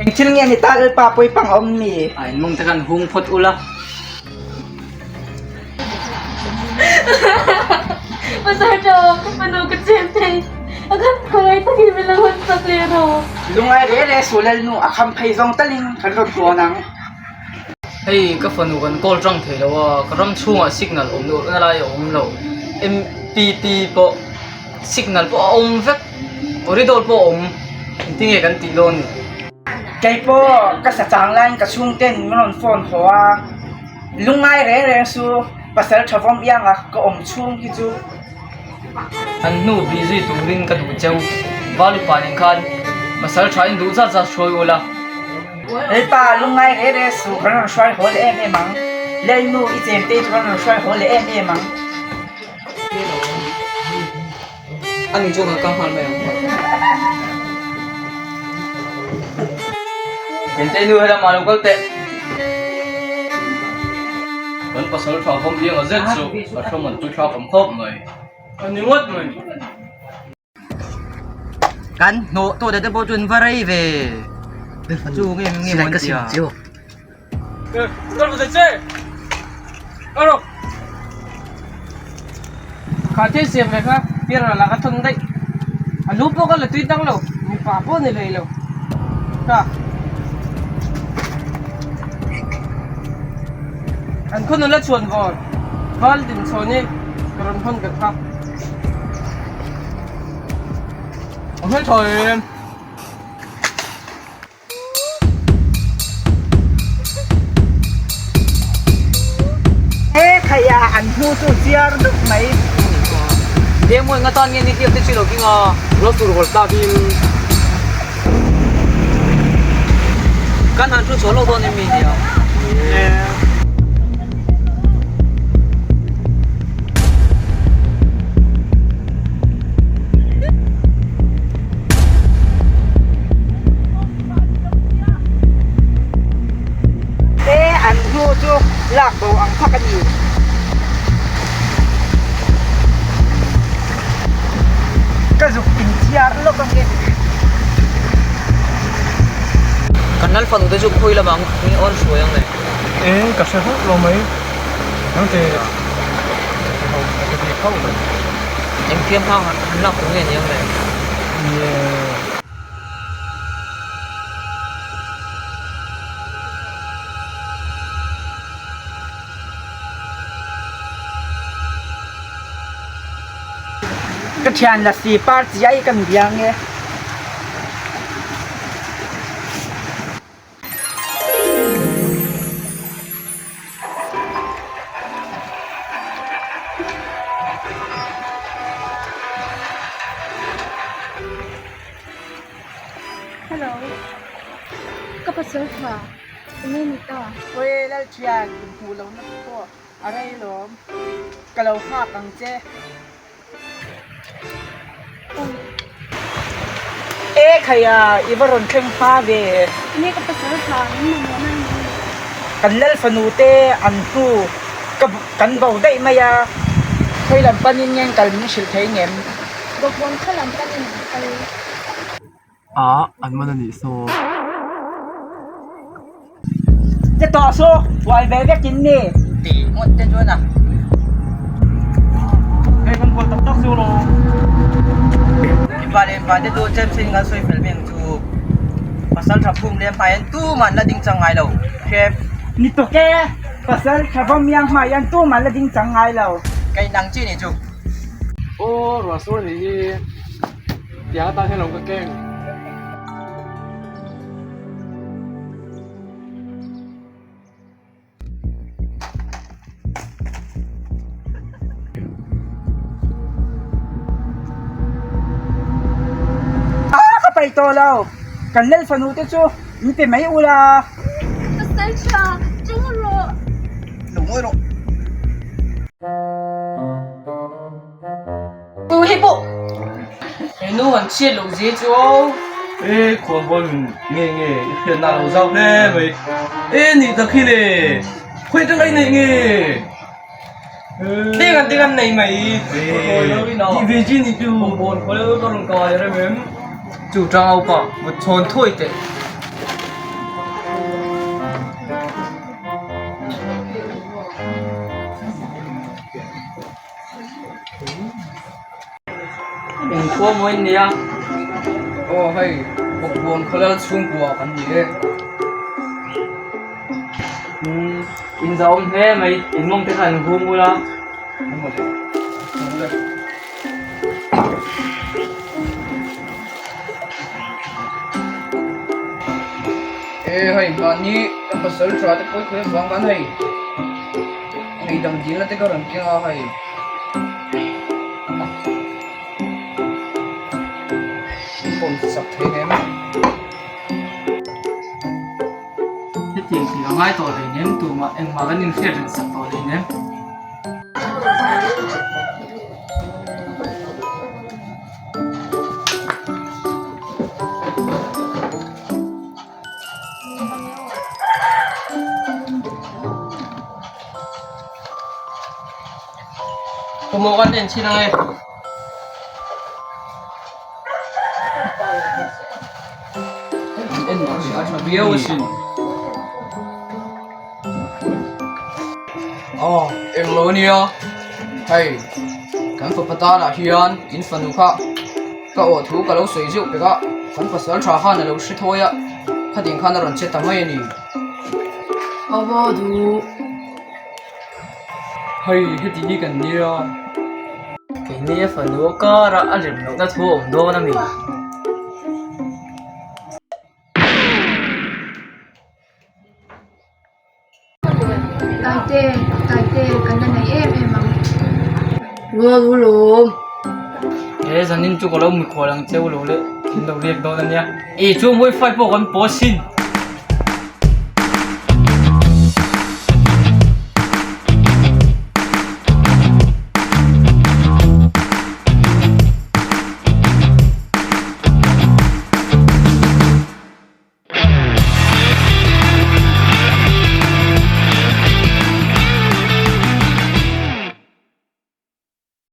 Eng thil nge ni ta Lalpa pawipang a awm mi? A in mawng te khan hung phawt ula. Lungai re re su Lalnu a kham phei zawng talin kan rawn tuan ang. Hei ka fanu kan call tang thei lo a, ka ram chhungah signal awm loh na lai a awm lo, MPP pawh signal pawh a awm vek, corridor pawh a awm, engtinge kan tih dawn ni? Kei pawh ka sa chang laiin ka chhungten min rawn phone haw a, lungngai reng reng su pasal tha vawm ianga ka awm chhung hi chu. An hnu bih zui turin ka duh cheu, Valupa nen khan pasal tha in duh zat zat hruai ula. Lalpa lungngai re re suh kan rawn hruai haw leh em em ang. Lalnu i chengte chu kan rawn hruai haw leh em em ang. Ani chu kan kal nghal mai ang. Chengte nu helamah lo kal teh. Kan pasal tha fawm biang a zet chu a hrawm an tui thlak awm khawp mai. A ni ngawt mai. Kan hnawh tawh te pawh chu an va rei ve. Chu nge nge maw an ti a. Kha thil siam ve kha piar lah ka thawn daih. A lu pawh ka la tui dang lo, mipa pawh ni hlei lo. Ka An khaw nula chhuan vawn val din chhawn hi ka rawn hawn ve kha. A hmel tha em? E khaia an hnu chu chiar dup mai. Eng maw enga tan nge ni hliap te chi lo king a? Rual tur hawl tlak in kan han thu chhuah lawk dawn em mi nia? Te an hnu chu lak bo ang phak a ni. Ka zuk in chiar lawk ang e. Kan lal fanu te chu khawi lamah nge awn hruai ang le? E ka hre hauh lo mai. Nangte ka hre bik hauh lo. Engtiang hma han lak tur nge ni ang le? Nie. Ka thian la si par chiai kan biang e. Hello, ka pasal tha, enge ni ta? Awi Lalthian, inhmuh lohna pawh a rei lawm, ka lo nghak ang che. E khaia i va rawn thleng hma ve. Enge ka pasal tha min mamawh na ni? Kan lal fanu te an hnu ka kan bo daih mai a, khawi lam panin nge an kal min hrilh thei ngem? Bawkbawn khaw lam panin an kal. A an man a nih saw. Che tawh saw huai ve vek in ni. Tih ngawt te chuan a. Hei kan kual tak tak chu lo. Mipa leh mipa te chu chem sin kan sawi fel mai ang chu. Pasal tha phum leh hmai an tuman la ding chang ngai lo. Hrep. Ni tawk e, pasal tha vawm miang hmai an tuman la ding chang ngai lo. Kei nang chi ni chu. Aw ruah sur ni hi. Tiang atan hian lo ka keng. Ka paih tawh lo. Kan lal fanu te chu min pe mai ula. Pasal tha, cheng rawh. Lo ngawi rawh. Tu hi pawh he nu han chhiat loh zia chu aw. E khawn bawl min nge nge i hriat na lo zau hle mai. E nih tak hi le khawi atang ai neih nge. Ding an ding an nei mai. Tih ve chi nih chu. Bawn khawi ka rawn kai rem em. Chu tang au pa mut chhawn thuai teh. khua maw in nia? Aw hei, Bawkbawn khawlal chhungkua kan ni e. Umm, in zahawm hle mai, in mawng te kha an hung ula. E hei mahni ka pasal tha te pawh i vang khan hei ngaihdam dilna te ka rawn keng a hei. In pawm sak thei em? Hetiang tih a ngai tawh hleinem tumah engmah kan inhriat reng sak tawh hleinem. Pawmawh kan en chhin ang e. En a tha viau asin. Aw englo ania hei kan fapa tanah hian in fanu kha ka awh thu ka lo sawi zeuh pek a kan pasal tha khan a lo hre thawi a khatin khan a rawn che ta mai a ni. Aw duh. Hei heti hi kan nia. Keini a fanu a kara a rem lohna thu a awm dawn a mi? Taite, Taite, kan la nei em em ang. Rual u lawm. He zanin chu ka lo mikhual ang cheu lo le, in lo riak dawn a nia. Ih chu wifi pawh kan post sin.